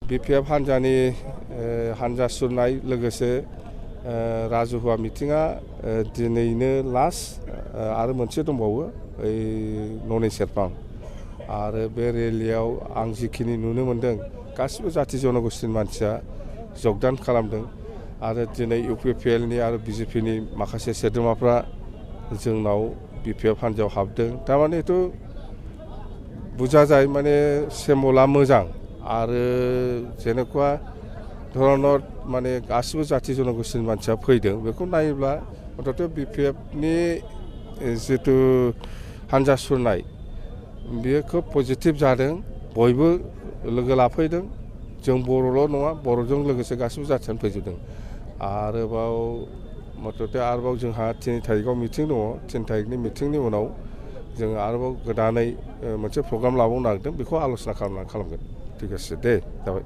BPF हान्जानि हान्जा सुरनाय लोगोसे राजुहुवा मिटिङा दिनैनो लास्ट आरो मोनसे दंबावो ओइ न'नि सेरफां आरो बे रेलियाव आं जिखिनि नुनो मोन्दों गासिबो जाथि जनगोष्ठीनि मानसिया जगदान खालामदों आरो दिनै UPPLनि आरो BJPनि माखासे सोद्रोमाफ्रा जोंनाव BPF हान्जायाव हाबदों थारमानेथ' बुझा যায় माने सेम्बला मोजां आरो जेनेकुवा धरनर माने गासिबो जाथि जनगोष्ठीनि मानसिया फैदों बेखौ नायोब्ला अन्तत BPFनि जितु हान्जा सुरनाय बेयो खोब पजिटिभ जादों बयबो लोगो लाफैदों जों बर'ल' नङा बर'जों लोगोसे गासिबो जाथियानो फैजोबदों आरोबाव मथथे आरोबाव जोंहा 3 थारिखआव मिटिं दङ 3 थारिखनि मिटिंनि उनाव जों आरोबाव गोदानै मोनसे प्रग्राम लाबावनो नागिरदों बेखौ आल'सना खालामगोन ठीक আছে दे जाबाय